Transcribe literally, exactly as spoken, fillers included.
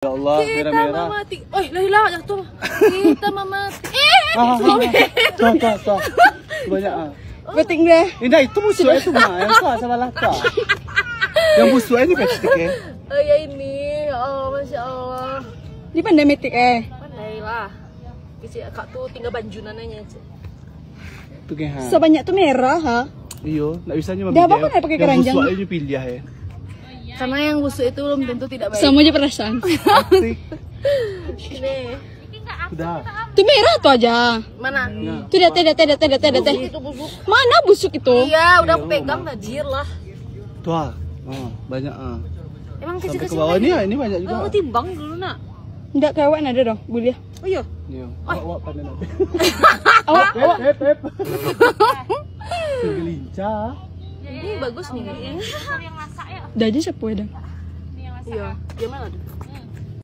Ya Allah, kita merah-merah. Mamati. Oi, lah, lah, jatuh. Kita mamati. Eh, ah, ah, ah. Tuh, tuh, tuh. Banyak, ah. Penting deh. Indah, itu musuh itu mah. Yang tu salah tu. Yang musuh ini plastik, eh. Oh, ya ini. Oh, Masya Allah. Dia pandai metik, eh. Pandai lah. Kecil kak tu tinggal banjunan aja. Tu kan, ha. Sebanyak tu merah, ha? Iyo, nak bisanya. Dah apa nak pakai keranjang? Yang busuk aja pilih, eh. Karena yang busuk itu belum tentu tidak baik. Sama aja perasaan. Asik. Nih. Sudah. Tu merah tu aja. Mana? Nah. Tu dah teh, dah teh, dah teh, dah teh, dah teh. Busuk itu busuk. Mana busuk itu? Iya, udah aku pegang tadi lah. Tuh, ah. Oh, banyak, ah. Emang sampai ke bawah ni, ah, ini banyak juga. Aku timbang dulu, nak. Ndak, kawan ada dah, boleh. Oh iya. Iya. Awak, awak pandai nak. Awak, awak. Hep, hep, hep. Tergelincah. Ini bagus nih. Dah aja siapa dah. Iya. Dia mana tu?